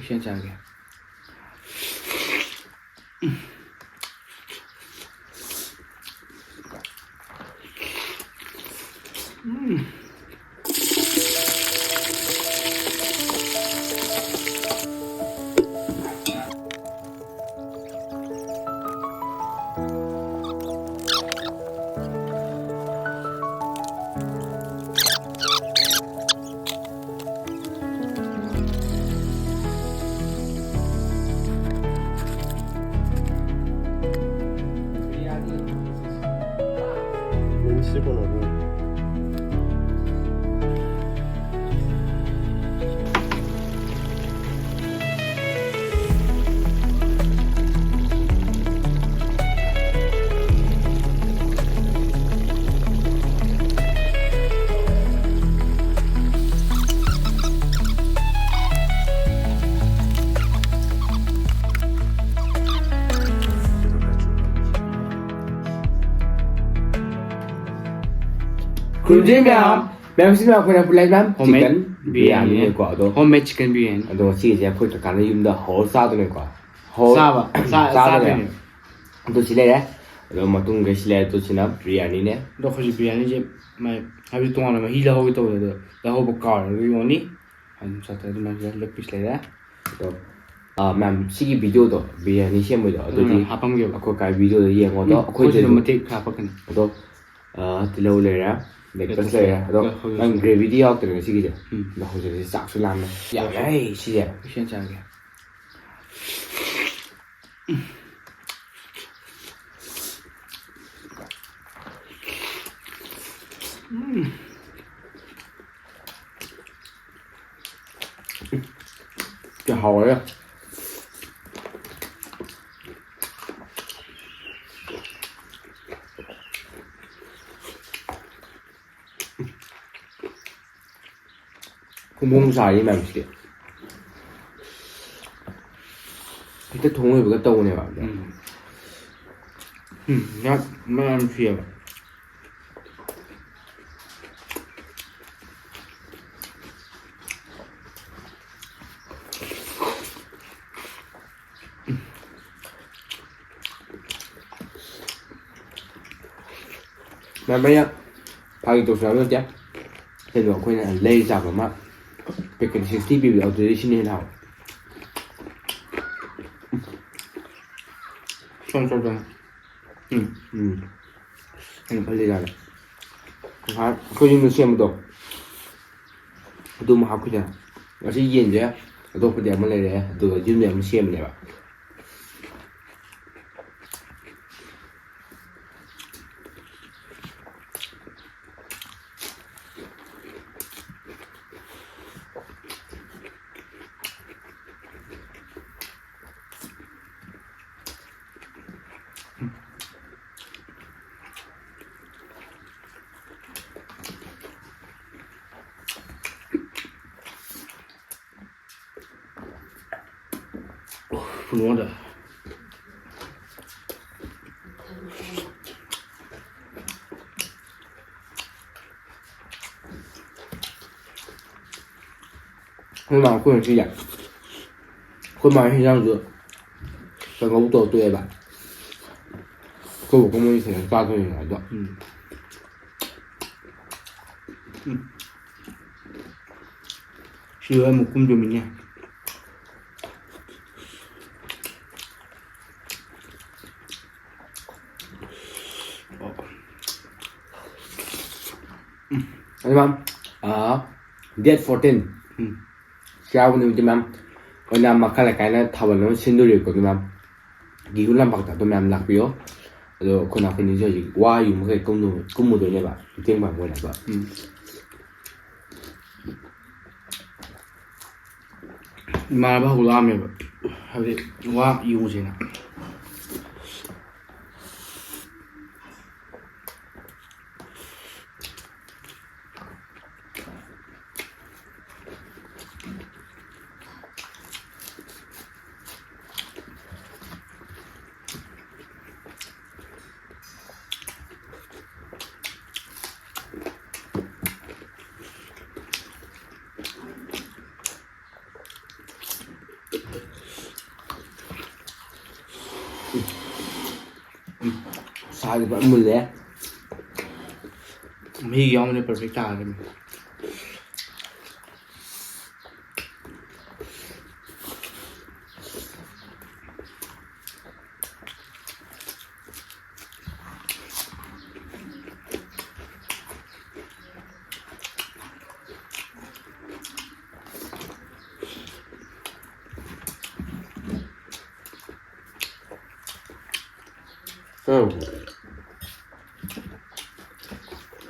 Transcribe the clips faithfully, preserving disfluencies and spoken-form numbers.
ꯏꯁꯤꯡ ꯆꯥꯒꯦ꯫ ꯈꯨꯔꯨꯝꯖꯔꯤ ꯃꯌꯥꯝ꯫ ꯃꯌꯥꯝ, ꯁꯤ ꯃꯌꯥꯝ ꯑꯩꯈꯣꯏꯅ ꯄꯨꯂꯞ ꯃꯌꯥꯝ homemade chicken biryani biryani ꯅꯦꯀꯣ꯫ ꯑꯗꯣ homemade chicken biryani꯫ ꯑꯗꯣ ꯁꯤꯁꯦ ꯑꯩꯈꯣꯏ ꯀꯀꯥꯅ ꯌꯨꯝꯗ ꯍꯧꯔ ꯆꯥꯗꯣꯏꯅꯦꯀꯣ꯫ ꯍꯧꯔ ꯆꯥꯕ, ꯆꯥ-, ꯆꯥꯗꯣꯏꯅꯦ꯫ ꯆꯥꯗꯣꯏꯅꯦ꯫ ꯑꯗꯨ ꯁꯤ ꯂꯩꯔꯦ꯫ ꯑꯗꯣ ꯃꯇꯨꯡꯗ ꯁꯤ ꯂꯩꯔꯦ꯫ ꯑꯗꯨ ꯁꯤꯅ biryani ꯅꯦ꯫ ꯑꯗꯣ ꯑꯩꯈꯣꯏꯁꯨ biryani ꯁꯦ ꯃꯥꯏ, ꯍꯥꯏꯕꯗꯤ ꯇꯣꯉꯥꯟꯅ ꯃꯍꯤ ꯂꯧꯍꯧꯒꯦ ꯇꯧꯕꯗ, ꯑꯗꯣ ꯂꯧꯍꯧꯕ ꯀꯥꯎꯔꯦ꯫ ꯑꯗꯨꯒꯤ only ꯑꯗꯨꯝ ꯆꯥꯊꯣꯛꯑꯦ꯫ ꯑꯗꯨꯃꯥꯏꯅ ꯁꯤꯗ leg piece ꯂꯩꯔꯦ꯫ ꯑꯗꯣ, ꯑꯥ, ꯃꯌꯥꯝ, ꯁꯤꯒꯤ video ꯗꯣ, biryani ꯁꯦꯝꯕꯩꯗꯣ, ꯑꯗꯨꯗꯤ ꯎꯝ, ꯍꯥꯄꯝꯒꯦꯕ꯫ ꯑꯩꯈꯣꯏ ꯀꯥꯏ video ꯗ ꯌꯦꯡꯉꯣ꯫ ꯑꯗꯣ ꯎꯝ, ꯑꯩꯈꯣꯏ ꯑꯩꯈꯣꯏꯁꯤꯗ ꯁꯤꯗꯁꯨ ꯃꯇꯦꯛ ꯈꯔ ꯍꯥꯄꯛꯀꯅꯤ꯫ ꯑꯗꯣ, ꯑꯥ, ꯇꯤꯜꯍꯧ ꯂꯩꯔꯦ, lettuce lettuce ꯂꯩꯔꯦ꯫ ꯂꯩꯔꯦ꯫ ꯑꯗꯣ ꯑꯗꯣ ꯍꯧꯖꯤꯛ ꯅꯪ gravy ꯗꯤ ꯌꯥꯎꯗ꯭ꯔꯦꯅꯦ ꯁꯤꯒꯤꯁꯦ꯫ ꯎꯝ꯫ ꯑꯗꯣ ꯍꯧꯖꯤꯛ ꯍꯧꯖꯤꯛ ꯆꯥꯛꯁꯨ ꯂꯥꯝꯃꯦ꯫ ꯌꯥꯝꯃꯦ ꯁꯤꯁꯦ꯫ ꯏꯁꯤꯡ ꯆꯥꯒꯦ꯫ ꯎꯝ꯫ ꯀꯌꯥ ꯍꯥꯎꯔꯦ꯫ ꯐꯣꯡ ꯐꯣꯡ ꯁꯥꯔꯤ ꯃꯌꯥꯝꯁꯤꯗꯤ꯫ ꯍꯦꯛꯇ ꯊꯣꯡ ꯂꯣꯏꯕꯒ ꯇꯧꯕꯅꯦꯕ꯫ ꯎꯝ꯫ ꯎꯝ, ꯌꯥꯝ, ꯃꯅꯝ ꯅꯨꯡꯁꯤꯌꯦꯕ꯫ ꯃꯌꯥꯝ ꯑꯩꯅ ꯐꯥꯒꯤ ꯇꯧꯁꯟꯅꯕ ꯅꯠꯇꯦ꯫ ꯀꯩꯅꯣ ꯑꯩꯈꯣꯏꯅ ꯂꯩ ꯆꯥꯕ ꯑꯃ ꯄꯦꯀꯦꯠ ꯁꯤꯛꯁꯇꯤ ꯄꯤꯕꯗꯣ ꯑꯗꯨꯗꯩ ꯁꯤꯅ ꯍꯦꯟꯅ ꯍꯥꯎꯋꯦ꯫ ꯁꯣꯝ ꯁꯣꯝ ꯁꯣꯝ꯫ ꯎꯝ꯫ ꯎꯝ꯫ ꯑꯩꯅ ꯈꯜꯂꯤ ꯀꯥꯟꯗ ꯉꯁꯥꯏ ꯑꯩꯈꯣꯏ ꯌꯨꯝꯗ ꯁꯦꯝꯕꯗꯣ ꯑꯗꯨꯝ ꯍꯥꯞꯈꯤꯗꯅ꯫ ꯉꯁꯤ ꯌꯦꯟꯁꯦ ꯑꯇꯣꯞꯄꯗꯤ ꯑꯃ ꯂꯩꯔꯦ ꯑꯗꯨꯒ ꯌꯨꯝꯗ ꯑꯃ ꯁꯦꯝꯕꯅꯦꯕ꯫ ꯐꯨꯠꯂꯣꯗ꯫ ꯑꯩꯈꯣꯏ ꯃꯥ ꯑꯩꯈꯣꯏ ꯉꯁꯤ ꯌꯥꯏ꯫ ꯑꯩꯈꯣꯏ ꯃꯥ ꯍꯤꯟꯖꯥꯡꯁꯨ ꯀꯥꯡꯉꯧ ꯇꯧꯔ ꯇꯣꯛꯑꯦꯕ꯫ ꯑꯩꯈꯣꯏ ꯕꯣꯛꯀ ꯃꯣꯏ ꯊꯦꯡꯅ ꯆꯥꯗꯣꯏꯅꯦ ꯑꯗꯣ꯫ ꯎꯝ꯫ ꯎꯝ꯫ ꯁꯤ ꯂꯣꯏꯔ ꯑꯃꯨꯛ ꯀꯨꯝꯗꯣꯏꯃꯤꯅꯦ꯫ ꯑꯗꯨ ꯃꯦꯝ, ꯑꯥ, date fourteen꯫ ꯎꯝ꯫ ꯆꯩꯔꯥꯎꯕ ꯅꯨꯃꯤꯠꯇꯤ ꯃꯦꯝ, ꯑꯩꯈꯣꯏꯅ ꯃꯈꯥ ꯂꯩꯀꯥꯏꯅ ꯊꯥꯕꯜ ꯑꯃ ꯁꯤꯟꯗꯣꯔꯤꯕꯀꯣ ꯑꯗꯨ ꯃꯦꯝ꯫ ꯒꯤꯍꯨ ꯂꯝꯄꯥꯛꯇ ꯑꯗꯨꯝ ꯃꯌꯥꯝ ꯂꯥꯛꯄꯤꯌꯣ꯫ ꯑꯗꯣ ꯑꯩꯈꯣꯏ ꯅꯥꯎꯄꯤꯅꯤꯁꯨ ꯍꯧꯖꯤꯛ ꯋꯥ ꯌꯨꯡꯕ ꯀꯩ ꯀꯨꯝꯗꯣ-, ꯀꯨꯝꯃꯨꯗꯣꯏꯅꯦꯕ, ꯃꯇꯦꯡ ꯄꯥꯡꯕ ꯑꯣꯏꯅꯀꯣ꯫ ꯎꯝ꯫ ꯏꯃꯥꯟꯅꯕ ꯍꯧꯗꯣꯛꯂꯛꯑꯝꯃꯦꯕ, ꯍꯥꯏꯕꯗꯤ ꯋꯥ ꯌꯨꯡꯉꯨꯁꯦꯅ꯫ ꯁꯥꯁꯦ ꯐꯖꯅ ꯃꯨꯜꯂꯦ꯫ ꯃꯍꯤꯒ ꯌꯥꯎꯕꯅ perfect ꯇꯥꯔꯗꯝꯅꯤ꯫ ꯆꯥꯔꯨꯕ꯭ꯔꯣ?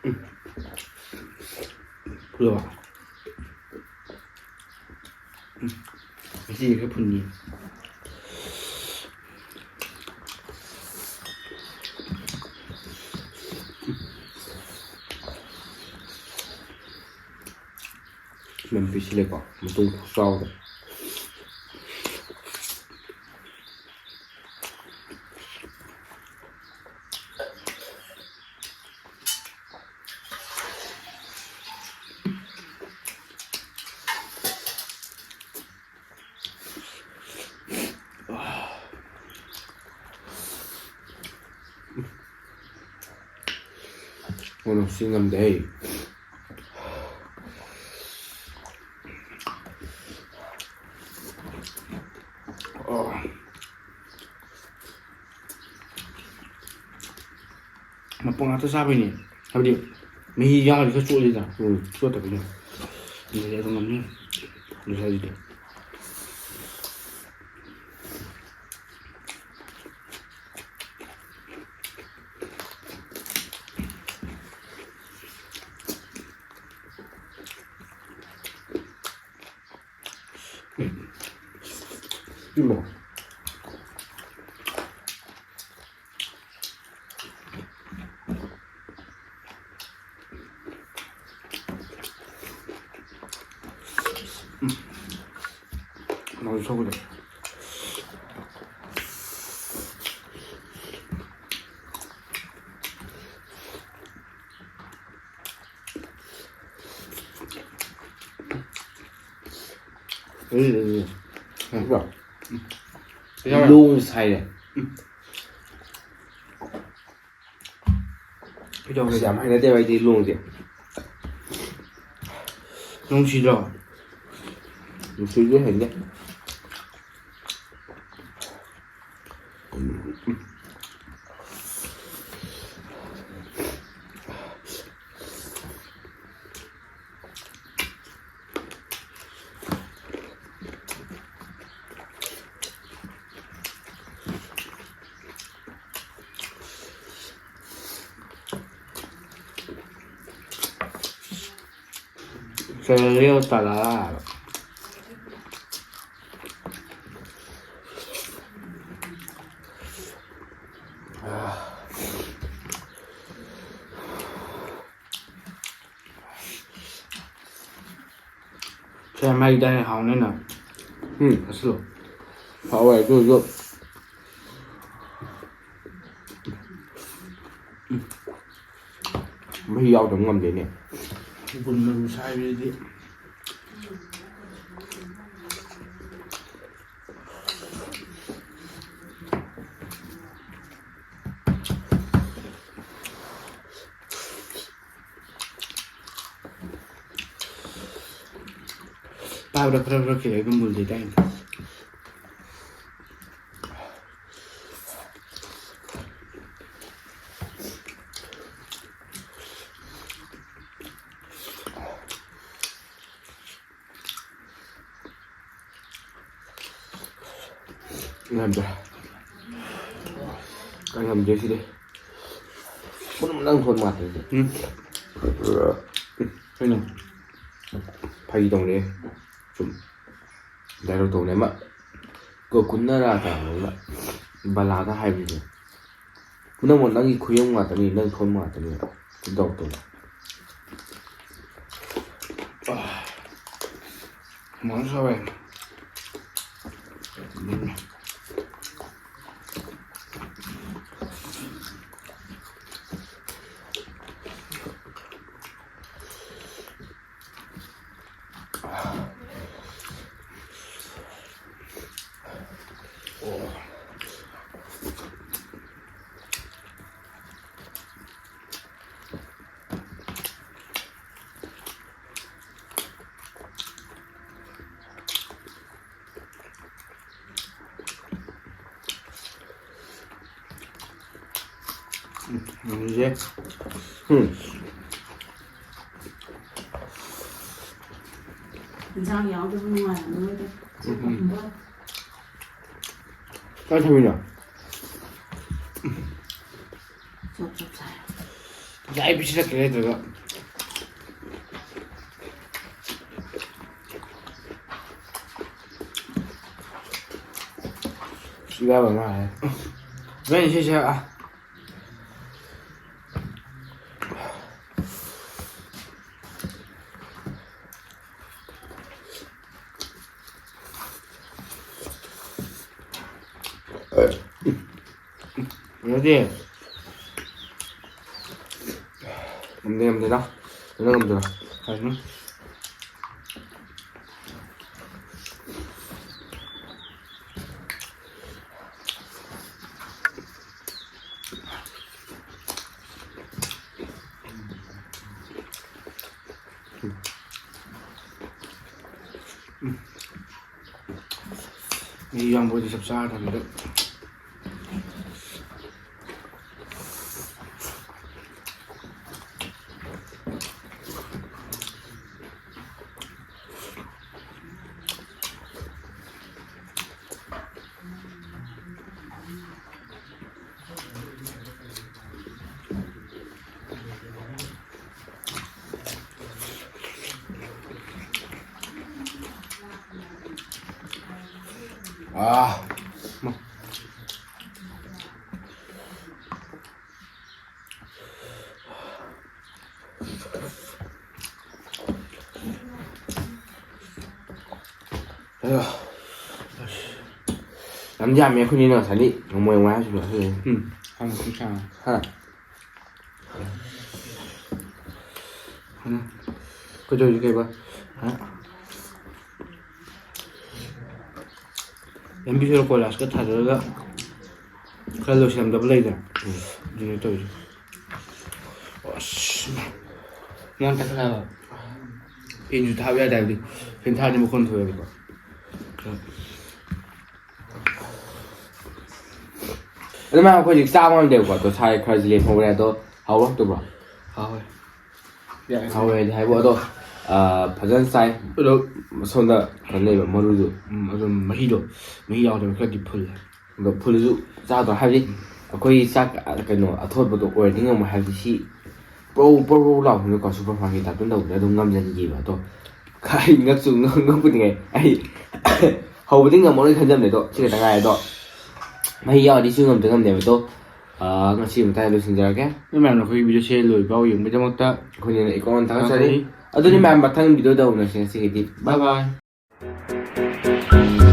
ꯎꯝ꯫ ꯐꯨꯜꯂꯕ? ꯎꯝ꯫ ꯉꯁꯤꯗꯤ ꯈꯔ ꯐꯨꯟꯅꯤ꯫ ꯂꯝ ꯄꯤꯁꯤꯜꯂꯦꯀꯣ, ꯃꯇꯨꯝ ꯈꯨꯆꯥꯎꯗꯣ꯫ ꯀꯩꯅꯣ, ꯁꯤ ꯉꯝꯗꯦ ꯍꯩ꯫ ꯑꯣ꯫ ꯃꯄꯪ ꯉꯥꯛꯇ ꯆꯥꯕꯩꯅꯦ꯫ ꯍꯥꯏꯕꯗꯤ ꯃꯍꯤ ꯌꯥꯎꯔꯗꯤ ꯈꯔ ꯆꯣꯠꯂꯤꯗꯅ꯫ ꯎꯝ꯫ ꯆꯣꯠꯇꯕꯩꯅꯦ꯫ ꯑꯗꯨꯗꯤ ꯑꯗꯨꯝ ꯉꯝꯅꯤ꯫ ꯉꯁꯥꯏꯒꯤꯗꯤ꯫ ꯎꯝ꯫ ꯎꯝ꯫ ꯃꯍꯥꯎ ꯁꯧꯒꯗꯕ꯫ ꯎꯝ, ꯎꯝ, ꯎꯝ꯫ ꯎꯝ꯫ ꯂꯣꯡ ꯁꯥꯏꯔꯦ꯫ ꯎꯝ꯫ ꯑꯁ, ꯌꯥꯝ ꯍꯩꯅꯗꯦꯕ ꯑꯩꯗꯤ ꯂꯣꯡꯁꯦ꯫ ꯅꯨꯡꯁꯤꯗ꯭ꯔꯣ? ꯅꯨꯡꯁꯤꯗꯦ, ꯍꯩꯅꯗꯦ꯫ ꯁꯦꯂꯔꯤ ꯇꯥꯔꯥ꯫ ꯁꯦ, ꯃꯩꯗ ꯍꯦꯛ ꯍꯥꯎꯅꯤꯅ꯫ ꯎꯝ꯫ ꯑꯁꯤꯂꯣ꯫ ꯍꯥꯎꯋꯦ, ꯑꯗꯨ ꯑꯣꯏꯔꯁꯨ꯫ ꯎꯝ꯫ ꯃꯍꯤ ꯌꯥꯎꯗꯕ ꯉꯝꯗꯦꯅꯦ꯫ ꯒꯨꯟ ꯃꯔꯨ ꯁꯥꯏꯕꯁꯤꯗꯤ꯫ ꯄꯥꯏꯕꯗ ꯈꯔ ꯈꯔ ꯈꯤꯔ ꯑꯗꯨꯝ ꯃꯨꯜꯂꯤꯗ ꯑꯩꯅ꯫ ꯉꯝꯗ꯭ꯔꯦ꯫ ꯑꯩ ꯉꯝꯗ꯭ꯔꯦ ꯁꯤꯗꯤ꯫ ꯄꯨꯝꯅꯃꯛ ꯅꯪ ꯊꯣꯟ ꯃꯥꯟꯗ꯭ꯔꯦ ꯁꯤꯗꯤ꯫ ꯎꯝ꯫ ꯀꯩꯅꯣ? ꯐꯥꯒꯤ ꯇꯧꯅꯦ꯫ ꯁꯨꯝ dialogue ꯇꯧꯅꯦ꯫ ꯑꯃ ꯒꯣꯀꯨꯟꯗ ꯔꯥꯖꯥ ꯑꯃ ꯕꯂꯥꯗ ꯍꯥꯏꯕꯗꯣ꯫ ꯄꯨꯝꯅꯃꯛ ꯅꯪꯒꯤ ꯈꯨꯌꯨꯝ ꯉꯥꯛꯇꯅꯤ, ꯅꯪ ꯊꯣꯟꯕ ꯉꯥꯛꯇꯅꯤ꯫ ꯈꯨꯗꯣꯛꯇꯨꯅ꯫ ꯃꯣꯔꯣꯛ ꯁꯥꯕ ꯌꯥꯝ꯫ ꯎꯝ, ꯌꯦꯡꯉꯨꯁꯦ꯫ ꯎꯝ꯫ ꯏꯟꯁꯥꯡ ꯌꯥꯎꯗꯕ ꯅꯨꯡꯉꯥꯏꯔꯝꯃꯔꯣꯏꯗ꯫ ꯎꯝ, ꯎꯝ꯫ ꯀꯥꯏ ꯊꯝꯃꯤꯅꯣ? ꯆꯞ ꯆꯞ ꯆꯥꯏ꯫ ꯉꯁꯥꯏ ꯄꯤꯁꯤꯜꯂꯛꯀꯦ ꯂꯩꯇ꯭ꯔꯒ꯫ ꯏꯌꯥꯝꯕ ꯑꯃ ꯍꯥꯏ꯫ ꯍꯣꯔꯦꯟ ꯁꯤꯁꯦ, ꯑ, ꯑꯗꯨꯗꯤ ꯉꯝꯗꯦ, ꯉꯝꯗꯦꯗ꯫ ꯀꯩꯅꯣ ꯉꯝꯗꯦꯗ꯫ ꯀꯩꯅꯣ? ꯃꯤ ꯌꯥꯝꯕ ꯑꯣꯏꯗꯤ ꯆꯞ ꯆꯥꯔꯗꯕꯅꯤꯗ꯫ ꯑꯥ꯫ ꯑꯌꯥ꯫ ꯌꯥꯝ ꯌꯥꯝꯃꯦ ꯑꯩꯈꯣꯏꯅꯤꯅ ꯉꯁꯥꯏꯗꯤ ꯅꯣꯡꯃꯩ ꯅꯣꯡꯃꯩ ꯍꯥꯏꯁꯤꯕ ꯑꯗꯨꯗꯤ꯫ ꯎꯝ, ꯍꯥꯟꯅ ꯁꯨꯝ ꯁꯥꯡꯉꯦ꯫ ꯍꯥ꯫ ꯎꯝ꯫ ꯀꯩꯗꯧꯔꯤꯒꯦꯕ? ꯍꯥ? ꯂꯝꯕꯤ ꯁꯣꯔꯣꯛ ꯀꯣꯏꯂꯥꯁꯀ ꯊꯥꯗꯔꯒ ꯈꯔ ꯂꯣꯏꯁꯤꯜꯂꯝꯗꯕ ꯂꯩꯗꯅ꯫ ꯎꯝ꯫ ꯑꯗꯨꯅꯦ ꯇꯧꯔꯤꯁꯦ꯫ ꯑꯁ꯫ ꯅꯪ ꯇꯛꯈꯠꯂꯛꯑꯕ? ꯐꯦꯟꯁꯨ ꯊꯥꯕ ꯌꯥꯗꯦ ꯍꯥꯏꯕꯗꯤ ꯐꯦꯟ ꯊꯥꯔꯗꯤ ꯃꯈꯣꯟ ꯊꯣꯛꯑꯦꯕꯀꯣ꯫ ꯈꯔ ꯑꯗꯨꯃꯥꯏꯅ ꯑꯩꯈꯣꯏ ꯍꯧꯖꯤꯛ ꯆꯥꯕ ꯉꯝꯗꯦꯕꯀꯣ, ꯑꯗꯣ ꯁꯥꯏ ꯈꯔꯁꯤ ꯂꯦꯝꯍꯧꯔꯦ꯫ ꯑꯗꯣ ꯍꯥꯎꯕ꯭ꯔꯣ ꯍꯥꯎꯇꯕ꯭ꯔꯣ? ꯍꯥꯎꯋꯦ꯫ ꯌꯥꯏ꯫ ꯍꯥꯎꯋꯦꯗꯤ ꯍꯥꯏꯕꯣ꯫ ꯑꯗꯣ ꯑꯥ, ꯐꯖꯅ ꯆꯥꯏ꯫ ꯑꯗꯣ ꯁꯣꯝꯗ ꯀꯩꯅꯣ ꯂꯩꯕ ꯃꯔꯨꯗꯨ꯫ ꯎꯝ, ꯑꯗꯨꯝ ꯃꯍꯤꯗꯣ, ꯃꯍꯤ ꯌꯥꯎꯗꯕ ꯈꯔꯗꯤ ꯐꯨꯜꯂꯦ꯫ ꯑꯗꯣ ꯐꯨꯜꯂꯁꯨ ꯆꯥꯗ꯭ꯔꯣ? ꯍꯥꯏꯕꯗꯤ ꯑꯩꯈꯣꯏ ꯆꯥꯛ ꯀꯩꯅꯣ ꯑꯊꯣꯠꯄꯗꯣ ꯑꯣꯏꯔꯗꯤ ꯉꯝꯃꯣꯏ꯫ ꯍꯥꯏꯕꯗꯤ ꯁꯤ ꯄ꯭ꯔꯧ ꯄ꯭ꯔꯧ ꯂꯥꯎꯕꯅꯤꯅꯀꯣ, ꯁꯨꯄꯔ ꯐꯥꯏꯟꯒꯤ ꯇꯥꯏꯞꯇ ꯇꯧꯕꯗ ꯑꯗꯨꯝ ꯉꯝꯁꯤꯟꯈꯤꯕ꯫ ꯑꯗꯣ ꯑꯩ ꯉꯛꯁꯨ ꯉꯛ- ꯉꯛꯄꯨꯗꯤ ꯉꯥꯏ꯫ ꯑꯩ ꯍꯧꯕꯗꯤ ꯉꯝꯃꯔꯣꯏ ꯈꯟꯖꯕꯅꯦ꯫ ꯑꯗꯣ ꯁꯤ ꯈꯛꯇ ꯉꯥꯏ꯫ ꯑꯗꯣ ꯃꯍꯤ ꯌꯥꯎꯔꯗꯤ ꯁꯨ ꯉꯝꯗ ꯉꯝꯗꯦꯕ꯫ ꯑꯗꯣ ꯑꯥ, ꯉꯁꯤ ꯃꯇꯥꯡꯗ ꯂꯣꯏꯁꯤꯟꯖꯔꯒꯦ꯫ ꯑꯗꯨ ꯃꯌꯥꯝꯅ ꯑꯩꯈꯣꯏꯒꯤ ꯚꯤꯗꯤꯑꯣꯁꯦ ꯂꯣꯏꯕ ꯐꯥꯎ ꯌꯦꯡꯕꯒꯤꯗꯃꯛꯇ ꯑꯩꯈꯣꯏꯅ ꯏꯀꯣꯟ ꯊꯥꯒꯠꯆꯔꯤ꯫ ꯊꯥꯒꯠꯆꯔꯤ꯫ ꯑꯗꯨꯗꯤ ꯃꯌꯥꯝ ꯃꯊꯪ ꯚꯤꯗꯤꯑꯣꯗ ꯎꯅꯁꯤ꯫ ꯉꯁꯤꯒꯤꯗꯤ bye bye bye꯫ bye꯫